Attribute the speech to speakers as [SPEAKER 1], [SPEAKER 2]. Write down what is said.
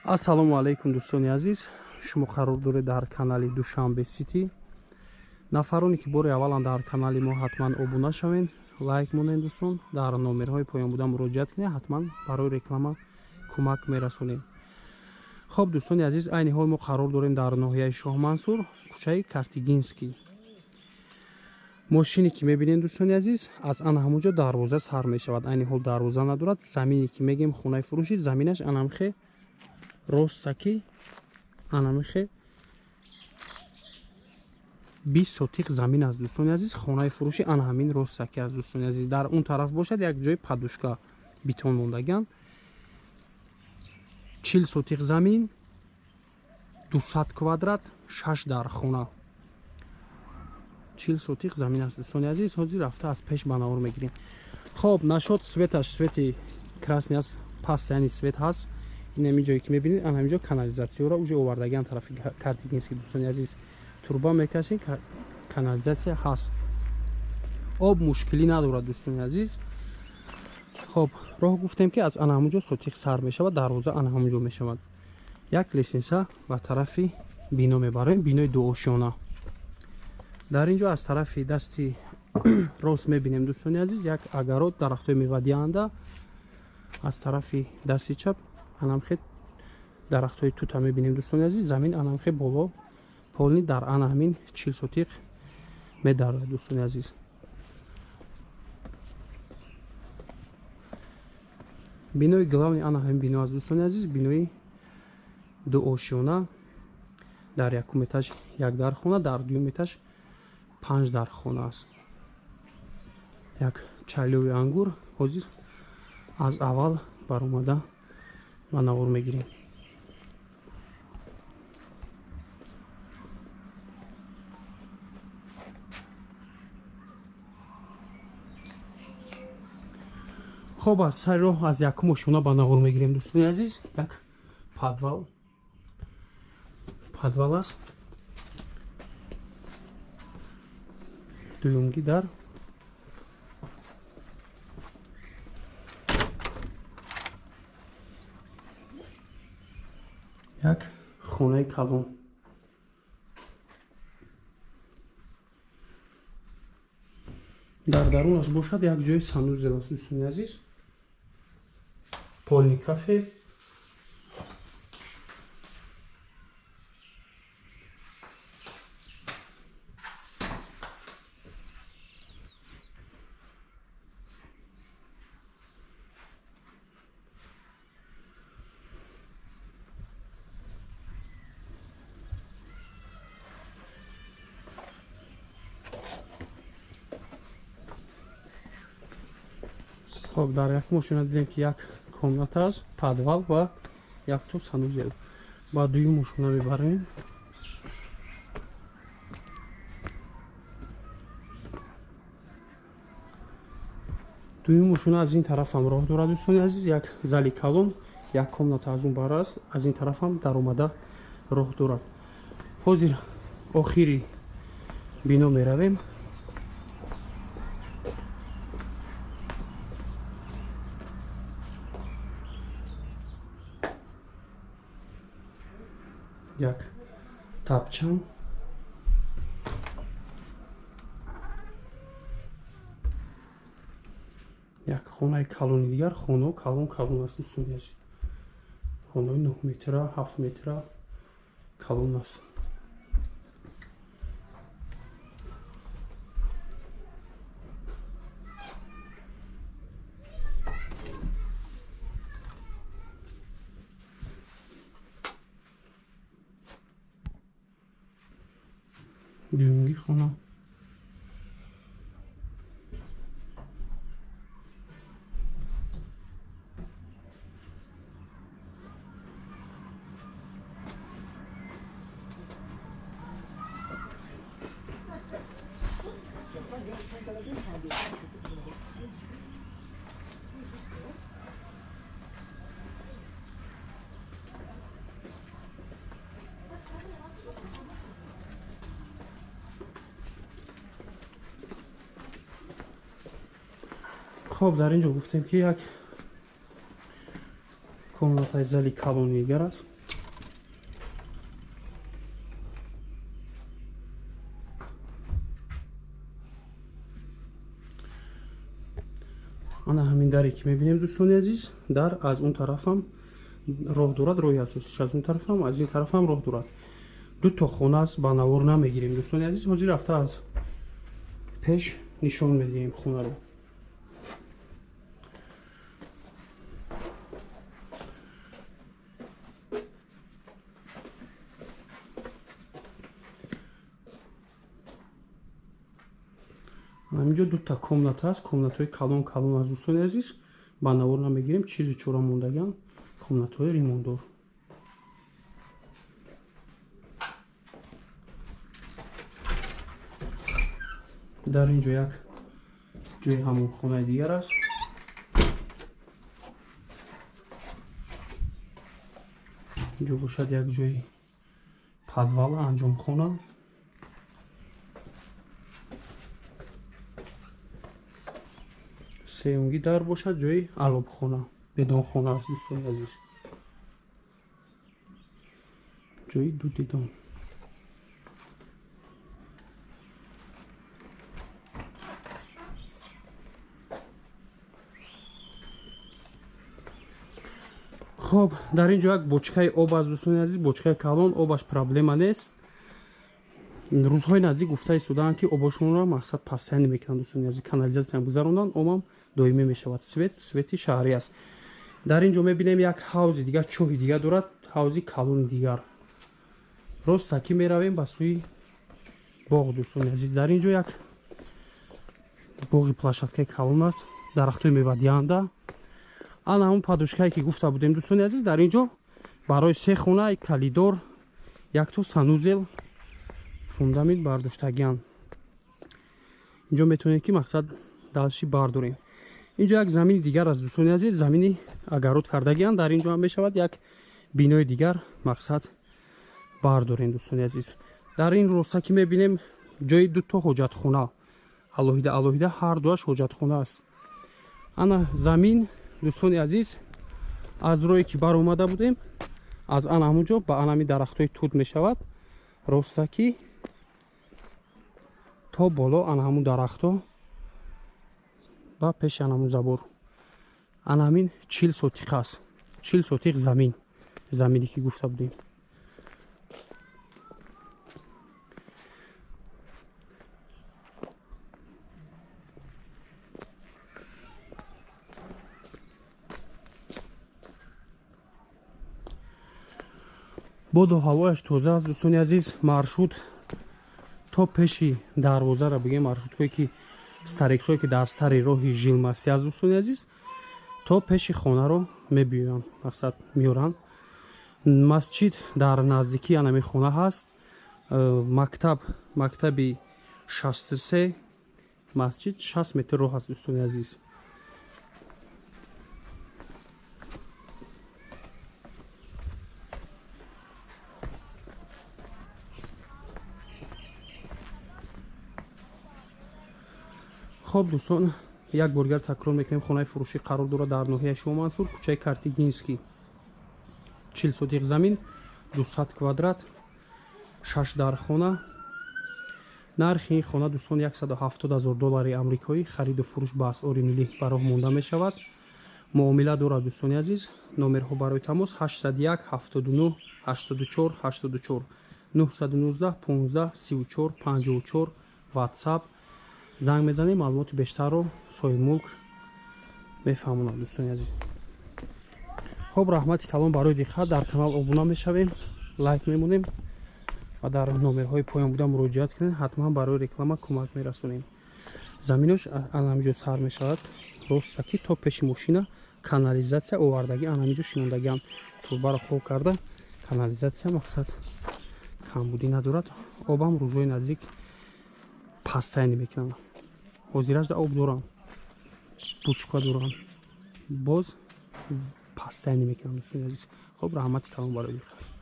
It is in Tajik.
[SPEAKER 1] Ассалому алайкум, дӯстони азиз. Шумо қарор доред дар канали Душанбе Сити. Нафароне ки бори аввалан дар канали мо, ҳатман обуна шавед, лайк монед, дӯстон. Дар номерҳои поён буда муроҷиат кунед, ҳатман барои реклама кӯмак мерасонем. Хоб, дӯстони азиз, айни ҳол мо қарор дорем дар ноҳияи Шоҳмансур, кӯчаи Картигинский. Мошине ки мебинед, дӯстони азиз, аз ана ҳамунҷо дарвоза сар мешавад. Айни ҳол дарвоза надорад. Замине ки мегем, хонаи фурӯшӣ, заминаш анамхе ростаки, анамихе 20 сотиқ замин аст, дӯстони азиз. Хонаи фурӯшӣ ана ҳамин ростаки аст, дӯстони азиз. Дар он тараф бошад, як ҷои подушка бетон мондаган. 40 сотиқ замин, 200 квадрат, шаш дар хона, 40 сотиқ замин аст, дӯстони азиз. Ҳозир рафта аз пеш ба навор мегирем. Хоб, нашод светаш свети красный аст, паст, яъне свет ҳаст. Ин ҳамин ҷое ки мебинед, ан ҳамин ҷо канализатсияро уже овардагиан тарафи Картигинский, дӯстони азиз. Труба мекашем, канализатсия ҳаст, об мушкилӣ надорад, дӯстони азиз. Хоб, роҳ гуфтем, ки аз ана ҳамун ҷо сотиқ сар мешавад, дарвоза ана ҳамун ҷо мешавад. Як лестница ба тарафи бино мебароем, бинои дуошёна. Дар ин ҷо аз тарафи дасти рост мебинем, дӯстони азиз, як огород, дарахтҳои мевадиҳанда. Аз тарафи дасти чап анамхе дарахтҳои тута мебинем, дӯстони азиз. Замин анамхе боло полный дар ана ҳамин 40 сотиқ медарояд, дӯстони азиз. Бинои главный ана ҳамин бино аст, дӯстони азиз, бинои дуошёна. Дар якум этаж як дархона, дар дуюм этаж панҷ дархона аст. Як чайлови ангур. Ҳозир аз аввал баромада ва навор мегирем. Хоб, аз сари роҳ аз якум ошёна ба навор мегирем, дӯстони азиз. Як подвал, подвал аст. Дуюмги дар як хонаи калон. Дар дарунаш бошад, як ҷои санузел аст, дӯстони азиз, полный кафель. Хоб, дар як мошина дидем, ки як комната аст, подвал ва якто санузел. Ба дуюм мошина мебарем. Дуюм мошина аз ин тарафам роҳ дорад, дӯстони азиз. Як зали калон, як комната аз он бар аст, аз ин тарафам даромада роҳ дорад. Ҳозир охири бино меравем. Як тапчан, як хонаи калони дигар. Хонао калон калон аст, дӯстони азиз, хонаои 9 метра, 7 метра, калон аст. Дуюмги хона. Хоб, дар ин ҷо гуфтем, ки як комнатаи зали калони дигар аст. Даре ки мебинем, дӯстони азиз, дар аз он тарафам роҳ дорад, роҳи асосиш аз он тарафам, аз ин тарафам роҳ дорад. Ду то хона аст, ба навор намегирем, дӯстони азиз. Ҳозир рафта аз пеш нишон медиҳем хонаро. Ҳаминҷо ду та комната аст, комнатаҳои калон калон аст, дӯстони азиз. Ба навор намегирем, чизи чора мондаган, комнатаҳои ремонтдор. Дар ин ҷо як ҷои ҳамомхонаи дигар аст. Инҷо бошад як ҷои подвал, анҷомхона. Сеюмги дар бошад ҷои алобхона, бедонхона аст, дӯстони азиз. Ҷои ду дидон. Хоб, дар ин ҷо як бочкаи об аст, дӯстони азиз, бочкаи калон, обаш проблема нест. Рӯзҳои наздик гуфта истодаанд, ки обошонро мақсад пастаяни мекунанд, дӯстони азиз, канализатсия гузаронанд, обам доимӣ мешавад. Свет, свети шаҳрӣ аст. Дар ин ҷо мебинем як ҳавзи дигар, чоҳи дигар дорад, ҳавзи калони дигар. Ростакӣ меравем ба сӯи боғ, дӯстони азиз. Дар ин ҷо як боғи площадкаи калон аст, дарахтҳои мевадиҳанда. Ана ҳамон подушкае ки гуфта будем, дӯстони азиз, дар ин ҷо барои се хона калидор, якто санузел, фундамент бардоштагианд. Инҷо метавонем ки мақсад далши бардорем. Инҷо як замини дигар аст, дӯстони азиз, замини агарот кардагианд. Дар инҷо ҳам мешавад як бинои дигар мақсад бардорем, дӯстони азиз. Дар ин роста ки мебинем ҷои дуто ҳоҷатхона, алоҳида алоҳида ҳар дуаш ҳоҷатхона аст. Ана замин, дӯстони азиз, аз рое ки баромада будем, аз ана ҳамон ҷо ба анами дарахтҳои тут мешавад, ростакӣ то боло ана ҳамун дарахтҳо ба пеши ана ҳамун забор. Ана ҳамин 40 сотиқ аст, 40 сотиқ замин, замине ки гуфта будем. Боду ҳавояш тоза аст, дӯстони азиз. Маршрут то пеши дарвозаро бигем, маршрутҳое ки старексҳое ки дар сари роҳи Жилмасӣ аст, дӯстони азиз, то пеши хонаро мебиёянд, мақсад меоранд. Масҷид дар наздикии анами хона ҳаст. Мактаб, мактаби 63, масҷид 60 метр роҳ аст, дӯстони азиз. Хоб, дӯстон, як бор дигар такрор мекунем, хонаи фурӯшӣ қарор дорад дар ноҳияи Шоҳмансур, кӯчаи Картигинский, 40 сотиқ замин, 200 квадрат, 6 дархона. Нархи ин хона, дӯстон, 170 000 доллари амрикоӣ, хариду фурӯш ба асъори миллӣ ба роҳ монда мешавад. Муомила дорад, дӯстони азиз. Номерҳо барои тамос 801 79 84 84, 919 15 34 54, WhatsApp. Занг мезанем, маълумоти бештарро соҳибмулк мефаҳмонад, дӯстони азиз. Хоб, раҳмати калон барои диққат. Дар канал обуна мешавем, лайк мемонем ва дар номерҳои поён буда муроҷиат кунед, ҳатман барои реклама кӯмак мерасонем. Заминош анамиҷо сар мешавад, ростакӣ то пеши мошина канализатсия овардагӣ, анамиҷо шинондагиам турбаро хоб карда, канализатсия мақсад камбудӣ надорад. Обам рӯзҳои наздик пастайни мекунанд. Ҳозиражда об дорам, бучка дорам, боз пастайни мекунам, дӯстони азиз. Хоб, раҳмати калон барои диққат.